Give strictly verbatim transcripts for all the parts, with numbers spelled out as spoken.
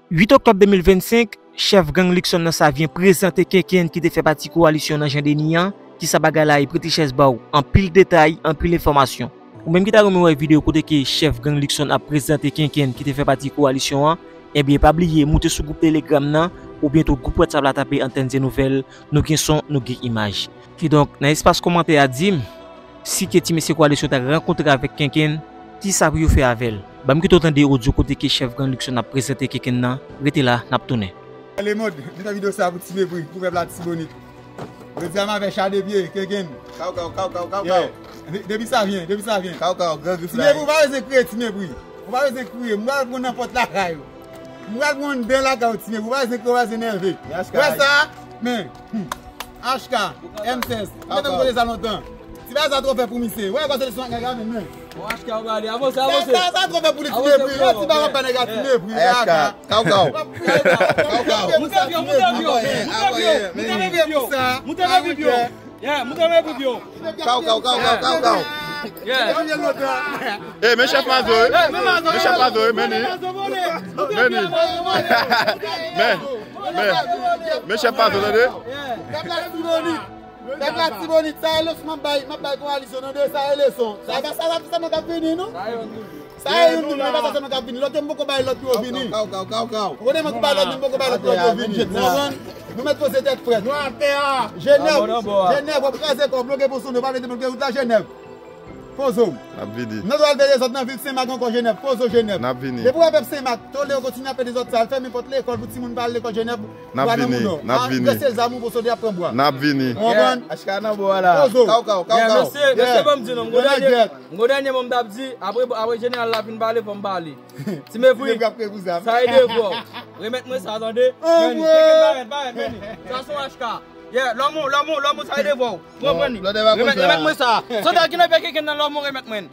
Uit oktòb de mil vennsenk, chèf gang Luckson nan Savyen prezante Kenkenn ki te fè pati kowalisyon nan Jan Deni an, ki sa bagay la e prete chèz ba w, anpil detay, anpil enfòmasyon. Ou menm ki ta renmen wè videyo kote ke chèf gang Luckson ap prezante Kenkenn ki te fè pati kowalisyon an, ebyen pa bliye moute sou gwoup Telegram nan, oubyen tou gwoup WhatsApp la tape Antenne Zen Nouvelle, nou gen son, nou gen imaj. Kidonk, nan espas kòmantè a di m, si ke ti mesye kowalisyon ta rankontre avèk Kenkenn, kisa pou yo fè avè l? Ban m kite w tande odyo kote ke chèf gang Luckson ap prezante Kenkenn nan, rete la, n ap tounen. Lemond, nou fè videyo sa pou Ti Mepri, pou pèp Latibonit. Jodi a m avè Chadepye, Kenkenn. Kaw, kaw, kaw, kaw, kaw, kaw. Yeah. De-, depi Savyen, depi Savyen. Kaw, kaw, gran grif la. Ti Mepri, ou pa bezwen kriye, Ti Mepri. Ou pa bezwen kriye, m pral pran nan pòt lakay ou. M pral pran anndan lakay ou, Ti Mepri, ou pa bezwen kriye, ou pa bezwen nève. Wè sa? Men, hmm. H K, M sèz, mete m kote sa lontan. Ti bagay sa twò fè pou misye. Wè, kòm se li sou nèg la, men, men. Bon, H K, ou pale. Avanse, avanse. Sa, sa, sa twò fè pou li, Ti Mepri. Yon ti bagay pa nèg la, Ti Mepri. H K, kaw, kaw. Kaw, kaw. Moute vyo, moute vyo. Moute vyo, moute vyo. Moute vyo. Yeah, moute vyo. Kaw, kaw, kaw, kaw, kaw, kaw. Yeah. Eh, men chèf Mazo, eh. Men chèf Mazo, eh, men ni. Men ni. Men, men, men chèf Mazo, tande. Pèp Latibonit, sa e leson m ap bay, m ap bay kowalisyon nan de, sa e leson. Sa e pa sa, sa, sa nou k ap vini, non? Sa e youn toujou, men pa sa sèlman k ap vini. Lòt yo m poko bay lòt yo vini. Kaw, kaw, kaw, kaw. Ou konnen mwen ki bay lòt yo, m poko bay lòt yo vini. Ou konprann? Nou mèt poze tèt frèt. Nou atè a. Jenèv, Jenèv, w ap kraze kò w, bloke Ponsonde, w pa vle debloke wout la, Jenèv. Poze w. N ap vini. Nou pral veye zòt nan vil Senmak ankò, Jenèv. Poze w, Jenèv. N ap vini. Depi w wè pèp Senmak tolere w kontinye ap pede zòt sa, fèmen pòt lekòl pou timoun pa al lekòl, Jenèv. N ap vini, n ap vini. Adrese zam ou pou Ponsonde ap pran bwa. N ap vini. Ou konprann? H K nan bò a la. Poze w. Kaw, kaw, kaw, kaw. Mesye, mesye, ban m di nou, m gon dènye mo. M gon dènye mo m t ap di, apre, apre jeneral la fin pale, fò m pale. Ti Mepri, sa e devwa w. Remèt mwen sa, tande. Meni, Kenkenn, parèt, parèt, meni. Sa se yon H K. Yeah, lòmou, lòmou, lòmou, sa e devwa w. Pran, pran li. Remèt, remèt mwen sa. Sòt al kidnape Kenkenn nan, lòmou, remèt mwen.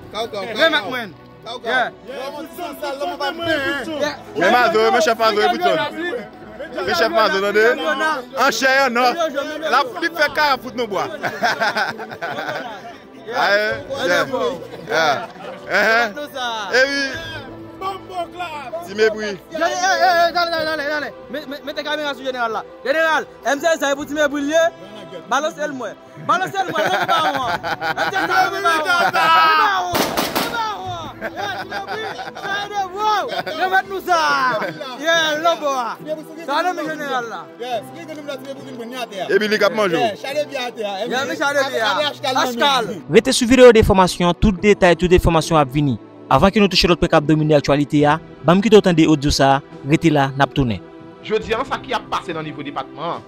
Remèt mwen. Yeah. Men Mazo, men chèf Mazo, epi tande. Men chèf Mazo, tande. An chè, an non. L ap li fè karan fout nou bwa. Aye, yeah. Yeah. Epi Ti Mepri. Dale, eh, eh, eh, dale, dale, dale, dale. Me-, me-, mete kamera sou jeneral la. Jeneral, M sèz sa e pou Ti Mepri l ye. Balanse l mwen. Balanse l mwen, lòt bawon an. M sèz sa e pou bawon an. Bawon. Bawon. Yeah, Ti Mepri. Sa e devwa w. Remèt nou sa. Yeah, lòt bò a. Sa nan men jeneral la. Epi li k ap manje w. Rete sou videyo de enfòmasyon an, tout detay, tout enfòmasyon ap vini. Avan ke nou touche lòt pwen k ap domine aktyalite a, ban m kite w tande odyo sa a, rete la, n ap tounen. Jodi a, sa ki ap pase nan nivo depatman an,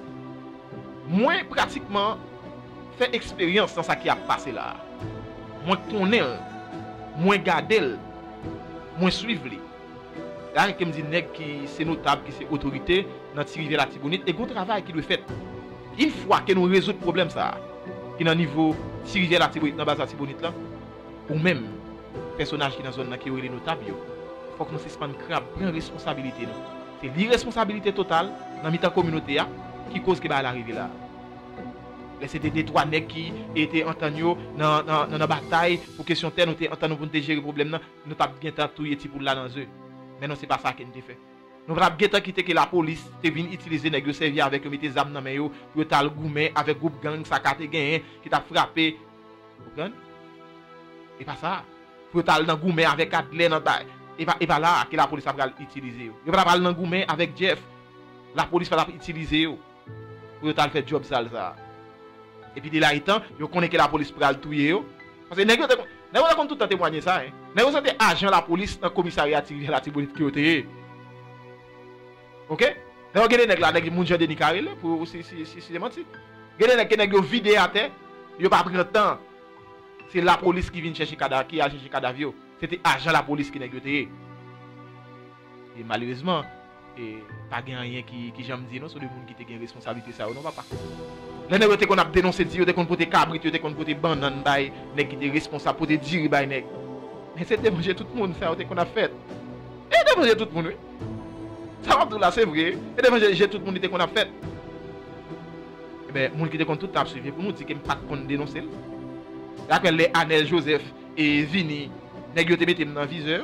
mwen pratikman fè eksperyans nan sa ki ap pase la a. Mwen konnen l, mwen gade l, mwen swiv li. Dayè ke m di nèg ki se notab, ki se otorite nan Ti Rivyè Latibonit, e gon travay ki dwe fèt. Yon fwa ke nou rezoud pwoblèm sa a, ki nan nivo Ti Rivyè Latibonit, nan baz Latibonit la, ou menm, pèsonaj ki nan zòn nan, ki yo rele notab yo, fòk nou sispann krab, pran responsabilite nou. Se liresponsabilite total nan mitan kominote a ki koz ke bagay la rive la a. Lè se te de twa nèg ki, e, te antann yo nan, nan, nan, nan batay pou kesyon tè, nou te antann nou pou n te jere pwoblèm nan, nou t ap gentan touye ti poul la nan ze. Men non, se pa sa ke n te fè. Nou pa t ap gentan kite ke lapolis te vin itilize nèg yo, sèvi avèk yo, mete zam nan men yo, pou yo t al goumen avèk gwoup gang sa ka te genyen, ki t ap frape. Ou konprann? E pa sa. Pou yo t al nan goumen avèk Adlè nan ba-, e pa, e pa la a ke lapolis ta pral itilize yo. Yo pa t ap al nan goumen avèk Jeff. Lapolis pa t ap itilize yo pou yo t al fè djòb sal sa a. Epi de la etan, yo konnen ke lapolis pral touye yo. Paske nèg yo te kon-, nèg yo te konn tout tan temwanye sa, en. Nèg yo se te ajan lapolis nan komisarya Ti Rivyè Latibonit ke yo te ye. Oke? Nèg yo gen de nèg la, nèg moun jan Deni ka rele, pou si, si, si, si se manti. Gen de nèg ke nèg yo vide atè, yo pa pran tan. Se lapolis ki vin chèche kada-, ki al chèche kadav yo. Se te ajan lapolis ki nèg yo te ye. E malerezman, e pa gen anyen ki, ki janm di non, sou de moun ki te gen responsablite sa yo non, papa. Lè nèg yo te konn ap denonse, di yo te konn pote kabrit, yo te konn pote bannann bay nèg ki te responsab, pote diri bay nèg. Men se devanje tout moun sa yo te konn ap fèt. E devanje tout moun, wi. Sa m ap di w la, se vre. E devanje je tout moun li te konn ap fèt. Ebyen, moun ki te konn tout tan ap swiv li pou nou di ke m pa t konn denonse l. Rapèl lè Anèl Joseph e vini, nèg yo te mete m nan vizè.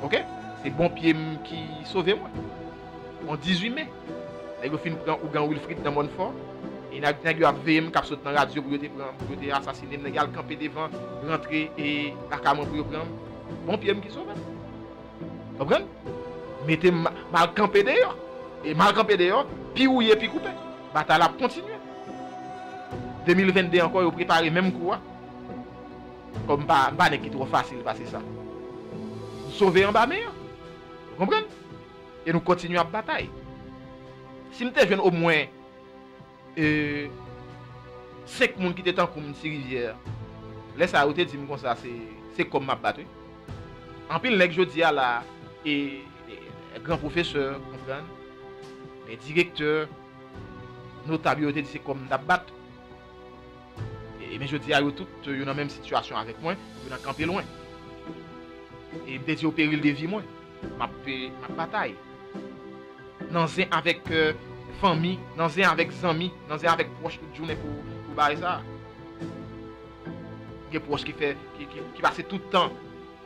Oke? Se bon pye m ki sove mwen. On dizuit me, nèg yo fin pran ougan Wilfrid nan Mòn Fò. E nèg, nèg yo ap veye m, k ap sot nan radyo pou yo te pran, pou yo te asasine m. Nèg yo al kanpe devan rantre e lakay mwen pou yo pran m. Bon pye m ki sove m. Konprann? Mete m, m al kanpe deyò. E m al kanpe deyò, pi wouye, pi koupe. Batay la ap kontinye. De mil venn de ankò, yo prepare menm kou a. Kòm m pa, m pa nèg ki twò fasil pase sa. M sove anba men an. Ou konprann? E nou kontinye ap batay. Si m te jwenn omwen, e, senk moun ki te tankou m Ti Rivyè, lè sa a, yo te di m konsa, se, se kò m m ap bat, wi. Anpil nèg jodi a la, e, e, gran pwofesè, konprann, e, direktè, notab yo, yo te di se kò m m t ap bat. E, men jodi a, yo tout, yo nan menm sitiyasyon avèk mwen, yo nan kanpe lwen. E m te di yo peril de vi mwen. M ap, m ap batay. Nan zen avèk, e, fanmi, nan zen avèk zanmi, nan zen avèk pwòch tout jounen pou, pou bagay sa a. Gen pwòch ki fè, ki, ki, ki pase tout tan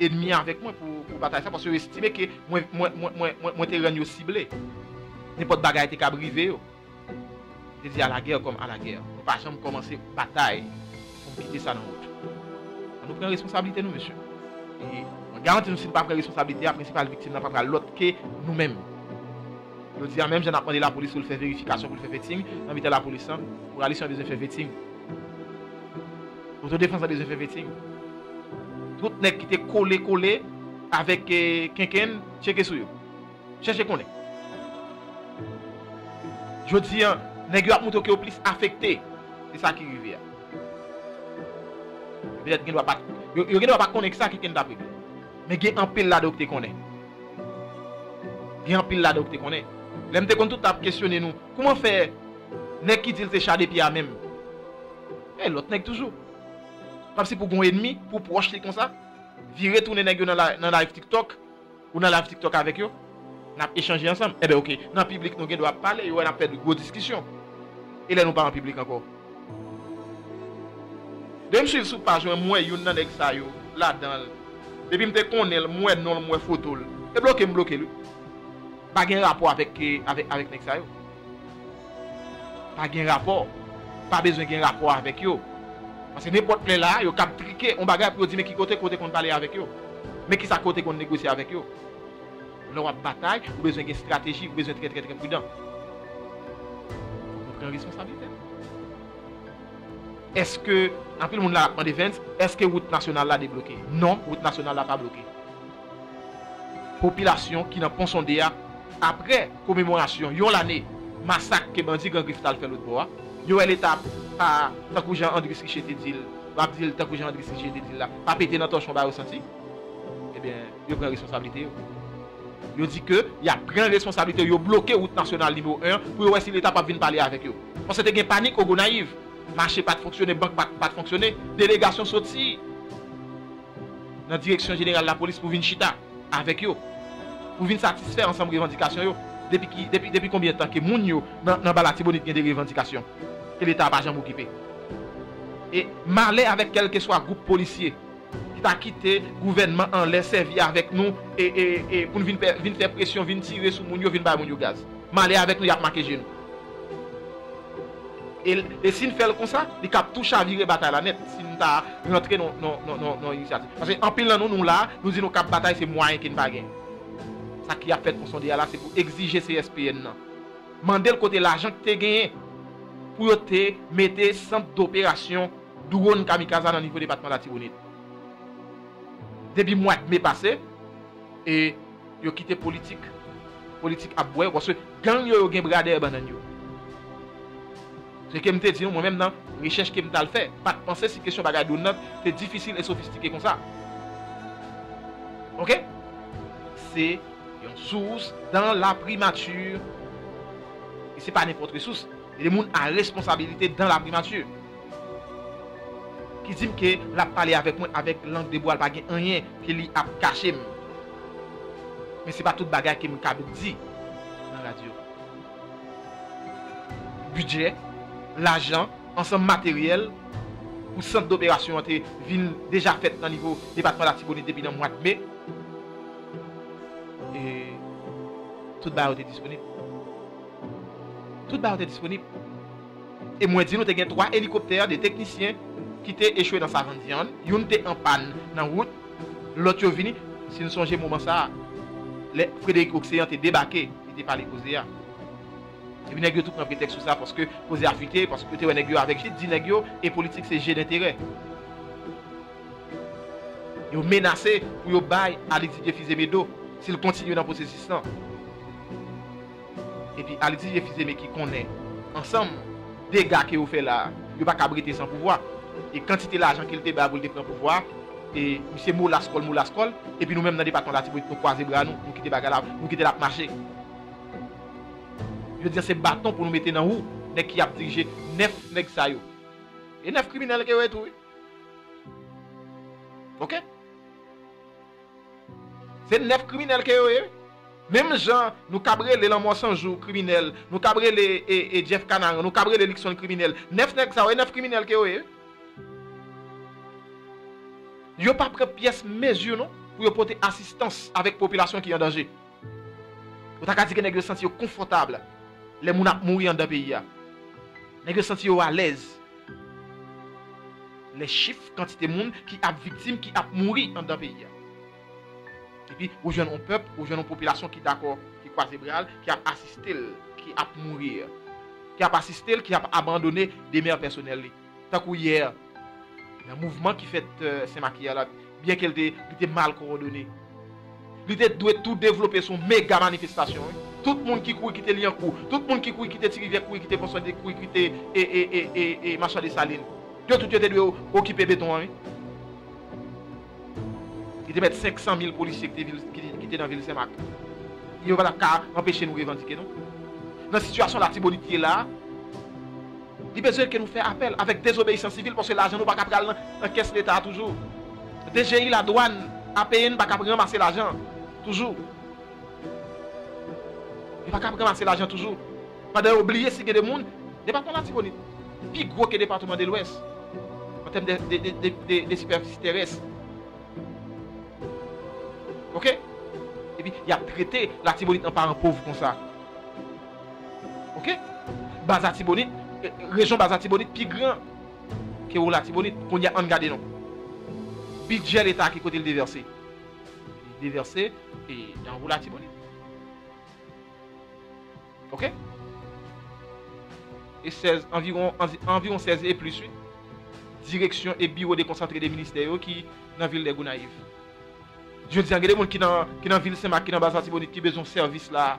ènmi avèk mwen pou, pou batay sa, paske yo estime ke mwen, mwen, mwen, mwen, mwen, mwen te rann yo sible. Nenpòt bagay te kab rive yo. Te di à la guerre comme à la guerre. Nou pa janm kòmanse batay pou n kite sa nan wout. Ann nou pran responsablite nou, mesye. E mwen garanti nou, si n pa pran responsablite a, prensipal viktim nan pa pral lòt ke nou menm. Jodi a, menm jan n ap mande lapolis pou l fè verifikasyon, pou l fè vetting, nan mitan lapolis lan, moralisyon an bezwen fè vetting. Otodefans lan bezwen fè vetting. Tout nèg ki te kole kole avèk, eh, Kenkenn, tcheke sou yo. Chèche konnen. Jodi a, nèg yo ap montre ke yo plis afekte de sa ki rive a. Petèt gen dwa pa, yo, yo gen dwa pa konnen kisa Kenkenn t ap regle. Men gen anpil ladan yo ki te konnen. Gen anpil ladan yo ki te konnen. Lè m te konn tout tan ap kesyone nou, kouman fè nèg ki di l se Chadepie a menm? E lòt nèg toujou. Kòmsi pou gon ènmi, pou pwòch li konsa, vire tounen nèg yo nan la-, nan live TikTok, ou nan live TikTok avèk yo, n ap echanje ansanm. Enben, oke, nan piblik nou gen dwa ap pale, yo wè n ap fè de gwo diskisyon. E lè nou pa an piblik ankò? Depi m swiv sou paj mwen, m wè youn nan nèg sa yo ladan l. Depi m te konnen l, m wè non l, m wè foto l. E bloke m bloke l, wi. Pa gen rapò avèk, avèk, avèk nèg sa yo. Pa gen rapò. Pa bezwen gen rapò avèk yo. Paske nenpòt lè la, yo kab trike yon bagay pou yo di, men ki kote, kote konn pale avèk yo. Men kisa kote konn negosye avèk yo. Lè w ap batay, ou bezwen gen estrateji, ou bezwen trè, trè, trè pridan. Nou pran responsablite. Èske, anpil moun la ap mande Vens, èske wout nasyonal la debloke? Non, wout nasyonal la pa bloke. Popilasyon ki nan Pon Sonde a, aprè komemorasyon yon lane masak ke bandi Gran Grif t al fè lòt bò a, yo wè Leta pa, tankou jan Andris Riché te di l, m ap di l tankou jan Andris Riché te di l la, pa pete nan tòchon ba yo santi. Ebyen, yo pran responsablite yo. Yo di ke y ap pran responsablite yo, yo bloke wout nasyonal nimewo en an pou yo wè si Leta p ap vin pale avèk yo. Paske te gen panik o Gonayiv. Mache pa t fonksyone, bank pa t, pa t fonksyone. Delegasyon soti nan direksyon jeneral lapolis pou vin chita avèk yo, pou vin satisfè ansanm revandikasyon yo. Depi ki, depi, depi konbyen tan ke moun yo nan, nan ba Latibonit gen de revandikasyon ke Leta pa janm okipe? E m ale avèk kèlkeswa gwoup polisye ki ta kite gouvènman anlè sèvi avèk nou e, e, e pou n vin fè, vin fè presyon, vin tire sou moun yo, vin bay moun yo gaz. M ale avèk nou, y ap make je nou. E, e si n fè l konsa, li kab tou chavire batay la nèt si n ta rantre nan, nan, nan, nan, nan inisyativ. Paske anpil nan nou, nou la, nou di nou kab batay, se mwayen ke n pa gen. Sa ki ap fèt Pon Sonde a la, se pou egzije C S P N nan. Mande l kote lajan ki te genyen pou yo te mete sant doperasyon dwòn kamikaz la nan nivo depatman Latibonit. Depi mwa de me pase, e yo kite politik. Politik ap bwè yo, paske gang yo, yo gen bra dèyè bannann yo. Se ke m te di nou, mwen menm nan rechèch ke m t al fè, m pa t panse si kesyon bagay dwòn nan te difisil e sofistike konsa. Oke? Se yon sous dan la primati. E se pa nenpòt resous. E de moun a responsabilite dan la primati ki di m ke l ap pale avèk mwen avèk lang de bwa, l pa gen anyen ke li ap kache m. Men se pa tout bagay ke m kab di nan radyo. Bidjè, lajan, ansanm materyèl pou sant doperasyon an te vin deja fèt nan nivo depatman Latibonit depi nan mwa de me. Tout bagay yo te disponib. Tout bagay yo te disponib. E mwen di nou, te gen twa elikoptè, de teknisyen ki te echwe nan Savann Dyann. Youn te an pàn nan wout, lòt yo vini. Si n sonje moman sa a, lè Frédéric Océan te debake, li te pale koze a. Epi nèg yo tou pran pretèks sou sa, paske koze a fite, paske yo te wè nèg yo avèk je, di nèg yo, e politik se je denterè. Yo menase pou yo bay Alix Didier Fils-Aimé do si l kontinye nan pwosesis lan. Epi Alix Didier Fils-Aimé ki konnen ansanm dega ke yo fè la, yo pa kab rete san pouvwa. E kantite lajan ke l te bay pou l te pran pouvwa, e misye molas kò l, molas kò l, epi nou menm nan depatman Latibonit, nou kwaze bra nou, nou kite bagay la, nou kite l ap mache. Jodi a se baton pou nou mete nan wou nèg ki ap dirije nèf nèg sa yo. E nèf kriminèl ke yo ye tou, wi. Oke? Se nèf kriminèl ke yo ye, wi. Menm jan nou kab rele Lanmò San Jou kriminèl, nou kab rele, e, e, Jeff Canaran, nou kab rele Luckson kriminèl. Nèf nèg sa yo, e nèf kriminèl ke yo ye, wi. Yo pa pran pyès mezi non pou yo pote asistans avèk popilasyon ki an danje. Ou ta ka di ke nèg yo santi yo konfòtab lè moun ap mouri anndan peyi a. Nèg yo santi yo alèz lè chif kantite moun ki ap viktim, ki ap mouri anndan peyi a. Epi ou jwenn yon pèp, ou jwenn yon popilasyon ki dakò, ki kwaze bra l, ki ap asiste l, ki ap mouri, ki ap asiste l, ki ap abandone demè pèsonèl li. Tankou yè, nan mouvman ki fèt, euh, Senmak yè la, byen ke l te, li te mal kowòdone. Li te dwe tou devlope sou mega manifestasyon, wi. Tout moun ki kouri kite Lyankou, tout moun ki kouri kite Ti Rivyè, kouri kite Pon Sòde, kouri kite, e, e, e, e, e, Machan Desalin. Yo tout yo te dwe okipe beton an, wi. Li te mèt senk san mil polisye ki te, vil, ki, ki te nan vil Senmak. Yo pa t ap ka anpeche nou revandike, non. Nan sitiyasyon Latibonit ye la, li bezwen ke nou fè apèl avèk dezobeyisans sivil, paske lajan nou pa ka pral nan, nan kès Leta a toujou. D G I, ladwàn, A P N pa ka ranmase lajan toujou. Yo pa ka ranmase lajan toujou. Pandan yo bliye si gen de moun, depatman Latibonit pi gwo ke depatman de Lwès an tèm de, de, de, de, de, de sipèfisi terès. Oke? Epi, y ap trete Latibonit an paran pòv konsa. Oke? Baz Latibonit, e, rejyon Baz Latibonit pi gran ke Wo Latibonit. Kounye a, ann gade non. Bidjè Leta ki kote l devèse? Li devèse, e, nan Wo Latibonit. Oke? E sèz, anviwon, anvi-, anviwon sèz e plis, wi. Direksyon e biwo dekonsantre de ministè yo ki nan vil de Gonayiv. Jodi a, gen de moun ki nan, ki nan vil Senmak, ki nan baz Latibonit, ki bezwen sèvis la.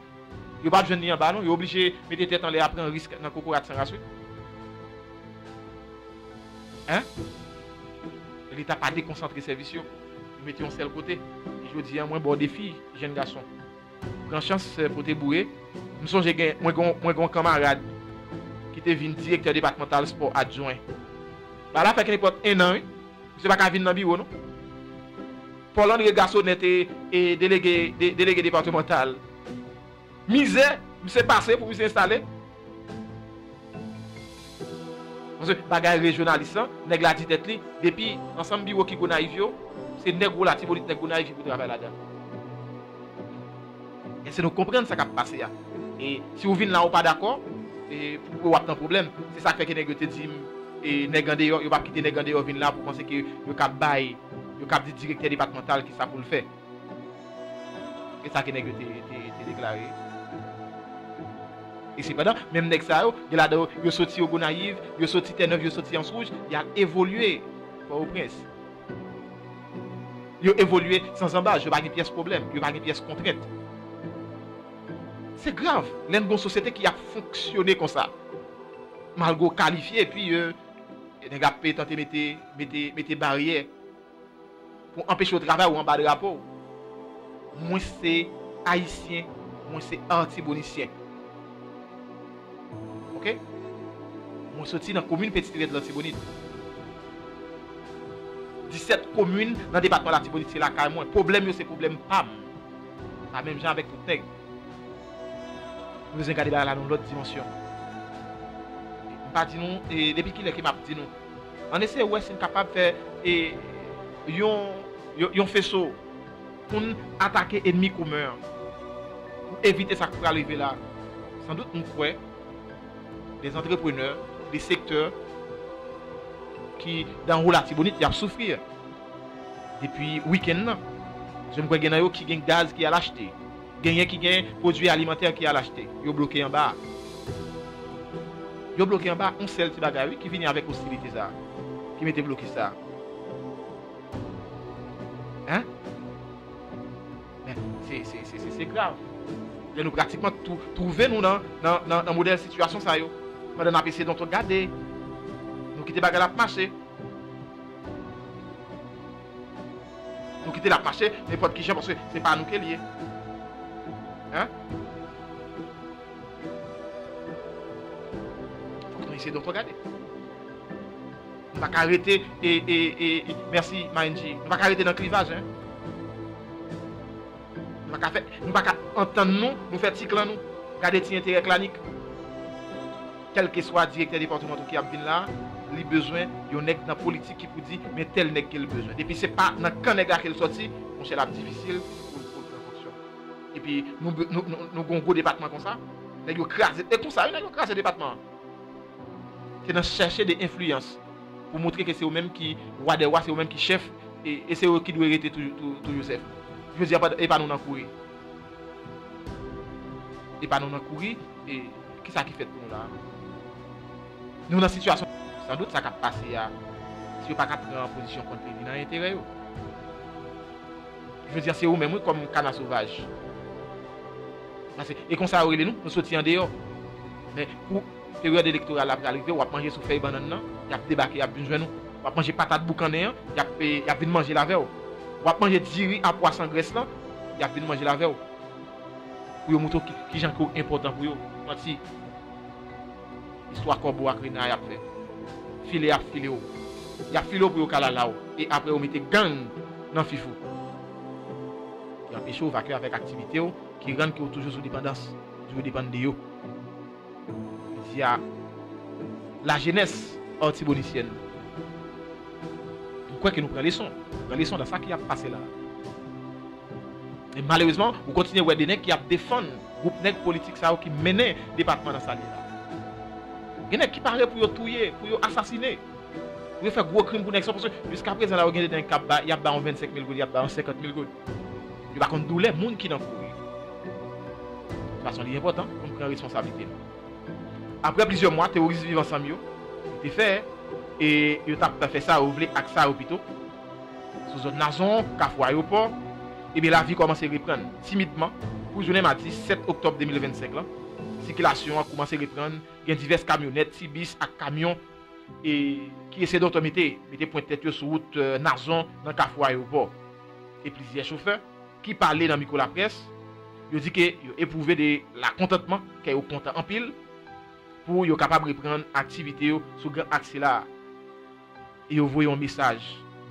Yo p ap jwenn li anba, non. Yo oblije mete tèt anlè a pran risk nan kokorat san ras, wi. Hein? Leta pa dekonsantre sèvis yo. Yo mete yon sèl kote. E jodi a, mwen ba w defi, jèn gason. Pran chans, eh, pote boure. M sonje gen, mwen gen, mwen gen yon kanmarad ki te vin direktè depatmantal spò adjwen. Bagay la fè kenenpòt en an, wi. Misye pa ka vin nan biwo, non. Paul André Gassonnet e, e delege, de, delege depatmantal. Mizè, misye pase pou misye enstale. Paske bagay rejyonalis lan, nèg la di tèt li, depi ansanm biwo ki Gonayiv yo, se nèg Wo Latibonit, nèg Gonayiv ki pou travay ladan. Èske nou konprann sa k ap pase a? E si w vin la, ou pa dakò, e pou w ap nan pwoblèm. Se sa k fè ke nèg yo te di m, e nèg andeyò, yo p ap kite nèg andeyò vin la pou panse ke yo kab bay, yo kab di direktè depatmantal kisa pou l fè. E sa ke nèg yo te, te, te deklare. E sepandan, menm nèg sa yo, gen ladan yo, yo soti yo Gonayiv, yo soti Tènèv, yo soti Anse Rouge, y al evolye Pòtoprens. Yo evolye san zanbaj, yo pa gen pyès pwoblèm, yo pa gen pyès kontrent. Se grav, lè n gen yon sosyete ki ap fonksyone konsa. Malgre w kalifye, epi, euh, nèg ap tante mete, mete, mete baryè pou anpeche w travay ou anba drapo w. Mwen se Ayisyen, mwen se Atibonisyen. Oke? Mwen soti nan komin Petite Rivière de l'Artibonite. Disèt komin nan depatman Latibonit se lakay mwen. Pwoblèm yo se pwoblèm pa m. Pa menm jan avèk tout nèg. Nou bezwen gade bagay la nan yon lòt dimansyon. M pa di nou, e depi kilè ke m ap di nou, ann eseye wè si n kapab fè, e, yon, yon, yon feso pou n atake ènmi komen an. Pou Evite sa k pral rive la. Sandout, m kwè, des entrepreneurs, des secteurs ki dan Woul Latibonit, y ap soufri depi wikenn nan. Paske m kwè gen nan yo ki gen gaz ki al achte. Genyen ki gen pwodui alimantè ki al achte. Yo bloke anba a. Yo bloke anba a, yon sèl ti bagay, wi, ki vini avèk ostilite sa a, ki mete blokis sa a. Hein? Men, se, se, se, se, se grav. Lè nou pratikman tou-, twouve nou nan, nan, nan, nan modèl sitiyasyon sa yo. Pandan n ap eseye donk gade, nou kite bagay la ap mache. Nou kite l ap mache nenpòt ki jan, paske se pa nou ke l ye. Hein? Fòk nou eseye donk gade. Nou pa ka rete, e, e, e, e, mèsi, Mayenji. Nou pa ka rete nan klivaj, hein. Nou pa ka fè, nou pa ka antann nou, nou fè ti klan nou. Gade ti enterè klanik. Kèlkeswa direktè depatmantal ki ap vin la, li bezwen yon nèg nan politik ki pou di, men tèl nèg ke l bezwen. Depi se pa nan kan nèg la ke l sòti, monchè, l ap difisil pou, pou l pran fonksyon. Epi nou, nou, nou, nou gon gwo depatman konsa, nèg yo kraze, e konsa, wi, nèg yo kraze depatman an. Se nan chèche de enfliyans pou montre ke se ou menm ki wa dè wa, se ou menm ki chèf, e, e se ou ki dwe rete tou, tou, toujou chèf. Jodi a, e pa nou nan kouri. E pa nou nan kouri, e kisa ki fèt pou nou la a? Nou nan sitiyasyon, sandout sa k ap pase a, si yo pa ka pran pozisyon kont li, li nan enterè yo. Jodi a, se ou menm, wi, kòm kana sovaj. Paske, e konsa yo rele nou, nou soti andeyò. Men, kou peryòd elektoral la pral rive, w ap manje sou fèy bannann nan, y ap debake, y ap vin jwenn ou. W ap manje patat boukannen an, y ap, e, y ap vin manje l avè w. W ap manje diri a pwa san grès lan, y ap vin manje l avè w. Pou yo montre w ki, ki jan ke w enpòtan pou yo. Manti. Istwa kòbo ak rena y ap fè. File y ap file w. Y ap file w pou yo kalala w. E apre yo mete gang nan fif ou. Ki anpeche w vakye avèk aktivite w, ki rann ke w toujou sou depandans. Toujou depann de yo. Jodi a, la jeunesse artibonisyèn, m kwè ke nou pran leson. Nou pran leson nan sa ki ap pase la. E malerezman, ou kontinye wè de nèg ki ap defann gwoup nèg politik sa yo ki mennen depatman nan sa l ye la. Gen nèg ki pare pou yo touye, pou yo asasine, pou yo fè gwo krim pou nèg sa yo, paske jiskaprezan la, yo gen de nèg k ap ba, y ap ba yon vennsenk mil goud, y ap ba yon senkant mil goud. Yo pa konn doulè moun ki nan kouri. Fason li enpòtan pou n pran responsablite nou. Apre plizyè mwa, teworis Viv Ansanm yo te fè, e yo t ap fè sa yo vle ak sa yo pito, sou zòn Nazon, Kafou Ayewopò, ebyen, lavi kòmanse reprann timidman. Pou jounen madi sèt oktòb de mil vennsenk lan, sikilasyon an kòmanse reprann. Gen divès kamyonèt, ti bis ak kamyon, e, ki eseye donk mete, mete pwent tèt yo sou wout, e, Nazon, nan Kafou Ayewopò. E plizyè chofè ki pale nan mikwo laprès, yo di ke yo epwouve de lakontantman, kè yo kontan anpil, pou yo kapab reprann aktivite yo sou gran aks sila a. E yo voye yon mesaj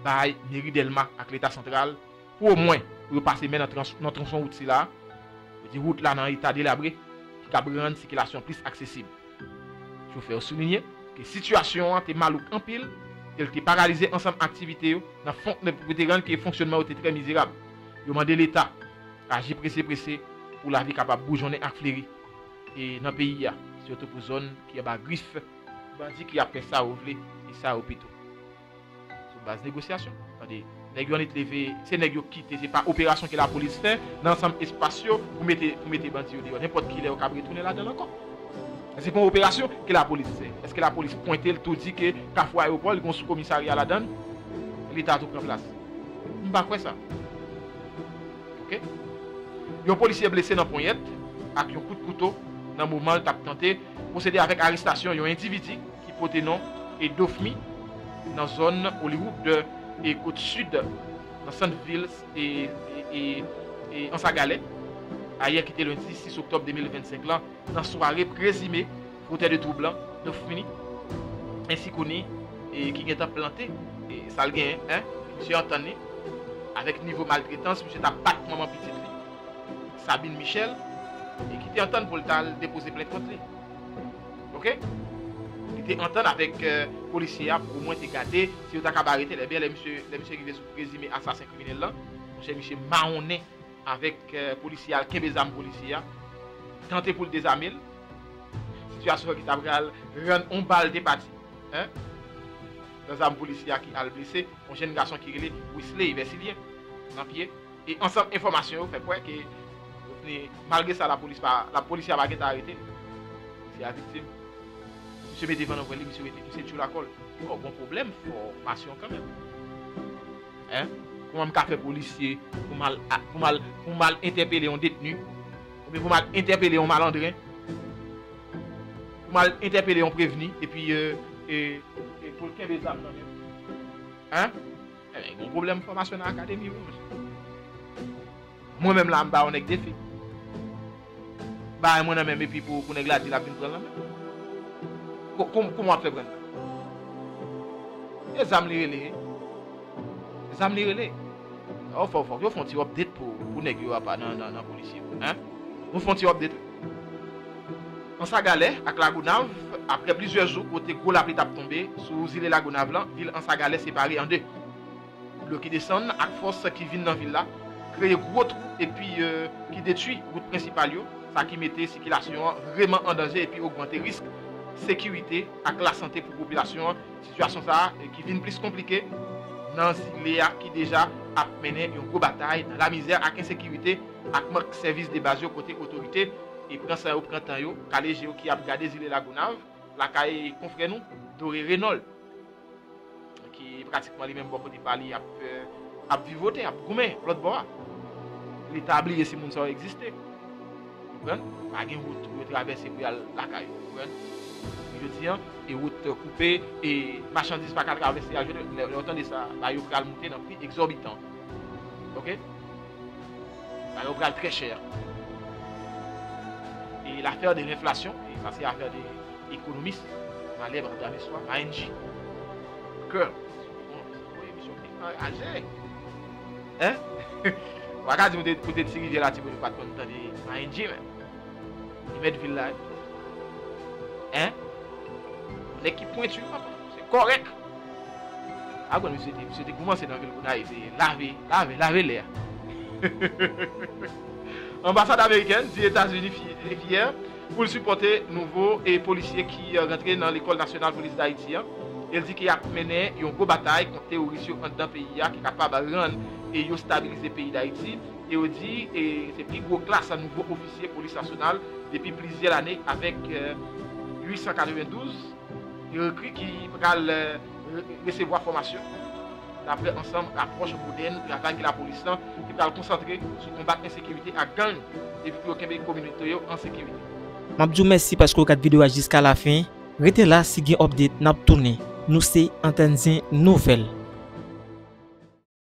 bay meri Dèlma ak Leta santral pou omwen pou yo pase men nan trans-, nan twonson wout sila a. Yo di wout la nan eta delabre ki kab rann sikilasyon plis aksesib. Chofè yo soulinye ke sitiyasyon an te malouk anpil e l te paralize ansanm aktivite yo nan fon, nan, pou te rann ke fonksyònman yo te trè mizerab. Yo mande Leta aji prese prese pou lavi kapab boujonnen ak fleri e nan peyi a, sitou pou zòn ki anba grif bandi ki ap fè sa yo vle e sa yo pito. Sou baz negosyasyon. Tande, nèg yo annik leve, se nèg yo kite, se pa operasyon ke lapolis fè nan ansanm espas yo pou mete, pou mete bandi yo deyò. Nenpòt kilè yo kab retounen ladan l ankò. Se pa yon operasyon ke lapolis fè. Èske lapolis pwente l tou di ke Kafou Ayewopò, li gon sou komisarya ladan l? Leta tou pran plas. M pa kwè sa. Oke? Yon polisye blese nan ponyèt ak yon kout kouto nan moman l t ap tante pwosede avèk arestasyon yon endividi ki pote non e Dofmi nan zòn Hollywood e kot sid nan sant vil e, e, e, e Anse à Galets, ayè ki te lendi sis oktòb de mil vennsenk lan, nan sware prezime fotè de twoub lan, Dofmi, ensi koni, e ki gentan plante, e sa l genyen, en, misye antann li, avèk nivo maltretans, misye t ap bat manman pitit li, Sabine Michel, e ki te antann pou l t al depoze plent kont li. Oke? Li te antann avèk, e, polisye a, pou omwen te gade si yo ta kab arete l. Ebyen, lè misye, lè misye rive sou prezime asasen kriminèl lan, monchè, misye mawonnen avèk, e, polisye a, l kenbe zam polisye a, tante pou l dezame l. Sitiyasyon ki ta pral rann yon bal te pati, en, nan zam polisye a ki al blese yon jèn gason ki rele Wisley Vèsilye nan pye. E ansanm enfòmasyon yo fè kwè ke, malgre sa, lapolis pa, lapolisye a pa gentan arete l. Se a viktim. Misye mete van nan pwèl li, misye rete, misye tchoul akò l. Bon, gon pwoblèm fòmasyon kanmenm. En? Kòman m ka fè polisye pou m al, pou m al, pou m al entèpele yon detni, oubyen pou m al entèpele yon malandren, pou m al entèpele yon prevni, epi, e, e, e pou l kenbe zam nan men m? En? Ebyen, gon pwoblèm fòmasyon nan akademi, wi, monchè. Mwen menm la, m ba yon nèg defi. Ba mwen nan men m epi pou, pou nèg la di l ap vin pran l nan men m. Ko-, kòm-, kòman w ap fè pran l? E zam li rele. Zam li rele. Yo fò, fòk yo fè yon ti update pou, pou nèg yo apa nan, nan, nan polisye. En? Nou fè yon ti update. Ansagalè ak Lagonav, apre plizyè jou kote gwo lapli t ap tonbe sou zile Lagonav lan, vil Ansagalè separe an de. Dlo ki desann ak fòs ki vin nan vil la kreye gwo twou epi, e, ki detwi wout prensipal yo, sa ki mete sikilasyon an vrèman an danje epi ogmante risk sekirite ak lasante pou popilasyon an. Sitiyasyon sa a, e, ki vin plis konplike nan zile a ki deja ap mennen yon gwo batay nan lamizè ak ensekirite ak mank sèvis de baz yo kote otorite e pran san yo, pran tan yo, kale je yo ki ap gade zile Lagonav, lakay konfrè nou, Doré Renol, ki pratikman li menm bò kote pa li ap, e, ap vivote, ap goumen lòt bò a. Leta bliye si moun sa yo egziste. Konprann? Pa gen wout pou yo travèse pou y al lakay yo, konprann? Jodi an, e wout koupe, e machandiz pa ka travèse al jodi. Lè, lè w tande sa, bagay yo pral moute nan pri egzòbitan. Oke? Bagay yo pral trè chè. E lafè de lenflasyon, e sa se afè de ekonomis, malè, bradameswa, M N G. Kè. Bon, misyon ki anraje. En? Ou pa ka di m te, ou te Ti Rivyè Latibonit ou pa t konn tande M N G, men. Li mèt vil la, wi. En? Nèg ki pwenti, wi, papa. Se kòrèk. Apre, misye te, misye te koumanse nan vil Gonayiv, se lave, lave, lave lè a. Anbasad amerikèn di Etazini fi-, fyè pou l sipòte nouvo, e, polisye ki, e, rantre nan Lekòl Nasyonal Polis Dayiti an. E l di ke y ap mennen yon gwo batay kont teworis yo anndan peyi a ki kapab rann, e, yo stabilize peyi Dayiti. E yo di, e, se pi gwo klas nouvo ofisye polis nasyonal depi plizyè lane avèk, e, uit san katrevendouz rekri ki pral, e, re-, resevwa fòmasyon. Daprè ansanm apwòch modèn travay ke lapolis lan ki pral konsantre sou konbat ensekirite ak gang epi pou yo kenbe kominote yo an sekirite. M ap di w mèsi paske w gad videyo a jiska lafen. Rete la, si gen update, n ap tounen. Nou se Antèn Zen Nouvèl.